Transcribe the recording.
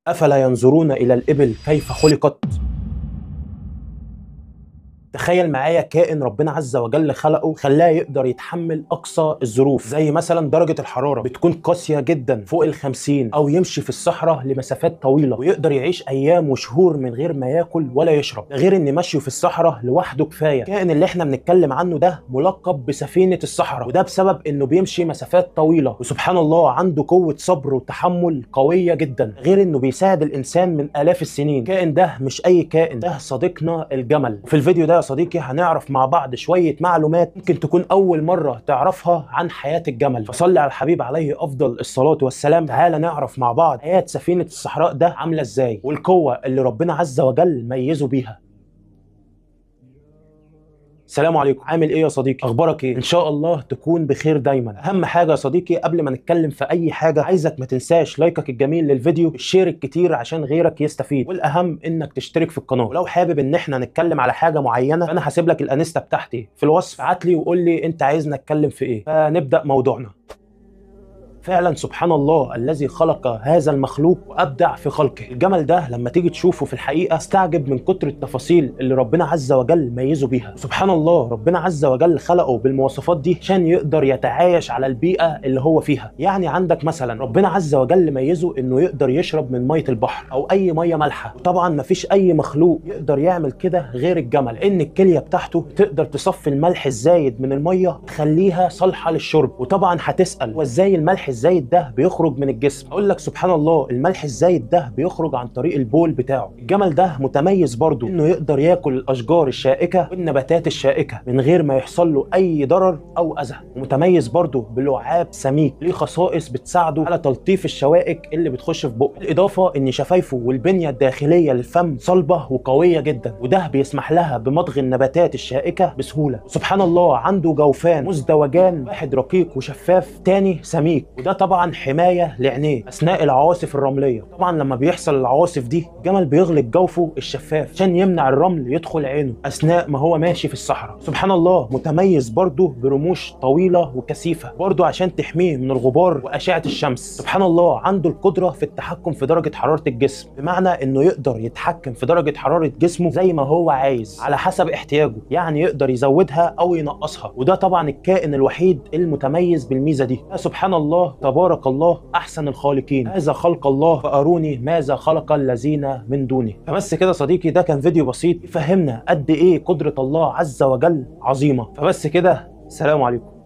أفلا ينظرون إلى الإبل كيف خلقت؟ تخيل معايا كائن ربنا عز وجل خلقه خلاه يقدر يتحمل اقصى الظروف، زي مثلا درجه الحرارة بتكون قاسية جدا فوق ال50، او يمشي في الصحراء لمسافات طويلة ويقدر يعيش ايام وشهور من غير ما ياكل ولا يشرب، ده غير ان مشيه في الصحراء لوحده كفاية. الكائن اللي احنا بنتكلم عنه ده ملقب بسفينه الصحراء، وده بسبب انه بيمشي مسافات طويلة، وسبحان الله عنده قوة صبر وتحمل قوية جدا، غير انه بيساعد الانسان من الاف السنين. الكائن ده مش اي كائن، ده صديقنا الجمل. وفي الفيديو ده يا صديقي هنعرف مع بعض شوية معلومات ممكن تكون أول مرة تعرفها عن حياة الجمل. فصلي على الحبيب عليه أفضل الصلاة والسلام. تعالى نعرف مع بعض حياة سفينة الصحراء ده عاملة إزاي، والقوة اللي ربنا عز وجل ميزة بيها. السلام عليكم، عامل ايه يا صديقي؟ اخبارك ايه؟ ان شاء الله تكون بخير دايما. اهم حاجة يا صديقي قبل ما نتكلم في اي حاجة، عايزك ما تنساش لايكك الجميل للفيديو، ال share الكتير عشان غيرك يستفيد، والاهم انك تشترك في القناة. ولو حابب ان احنا نتكلم على حاجة معينة، فانا هسيب لك الانستا بتاعتي في الوصف، ابعت لي وقول لي انت عايزنا نتكلم في ايه. فنبدا موضوعنا. فعلا سبحان الله الذي خلق هذا المخلوق وابدع في خلقه. الجمل ده لما تيجي تشوفه في الحقيقة استعجب من كتر التفاصيل اللي ربنا عز وجل ميزة بيها. سبحان الله ربنا عز وجل خلقه بالمواصفات دي عشان يقدر يتعايش على البيئة اللي هو فيها. يعني عندك مثلا ربنا عز وجل ميزة انه يقدر يشرب من مية البحر او اي مية مالحة، وطبعا مفيش اي مخلوق يقدر يعمل كده غير الجمل، ان الكلية بتاعته تقدر تصفي الملح الزايد من المية تخليها صالحه للشرب. وطبعا هتسال وازاي الملح الزايد ده بيخرج من الجسم؟ اقول لك سبحان الله الملح الزايد ده بيخرج عن طريق البول بتاعه. الجمل ده متميز برضو انه يقدر ياكل الاشجار الشائكه والنباتات الشائكه من غير ما يحصل له اي ضرر او اذى، ومتميز برضو بلعاب سميك ليه خصائص بتساعده على تلطيف الشوائك اللي بتخش في بقه، بالاضافة ان شفايفه والبنية الداخلية للفم صلبه وقويه جدا، وده بيسمح لها بمضغ النباتات الشائكه بسهولة. سبحان الله عنده جوفان مزدوجان، واحد رقيق وشفاف، تاني سميك، وده طبعا حماية لعينيه اثناء العواصف الرملية. طبعا لما بيحصل العواصف دي الجمل بيغلق جوفه الشفاف عشان يمنع الرمل يدخل عينه اثناء ما هو ماشي في الصحراء. سبحان الله متميز برضه برموش طويلة وكثيفه برضه عشان تحميه من الغبار واشعه الشمس. سبحان الله عنده القدرة في التحكم في درجه حرارة الجسم، بمعنى انه يقدر يتحكم في درجه حرارة جسمه زي ما هو عايز على حسب احتياجه، يعني يقدر يزودها او ينقصها، وده طبعا الكائن الوحيد المتميز بالميزه دي. سبحان الله تبارك الله احسن الخالقين، هذا خلق الله فاروني ماذا خلق الذين من دونه. فبس كده صديقي، ده كان فيديو بسيط يفهمنا قد ايه قدرة الله عز وجل عظيمة. فبس كده، سلام عليكم.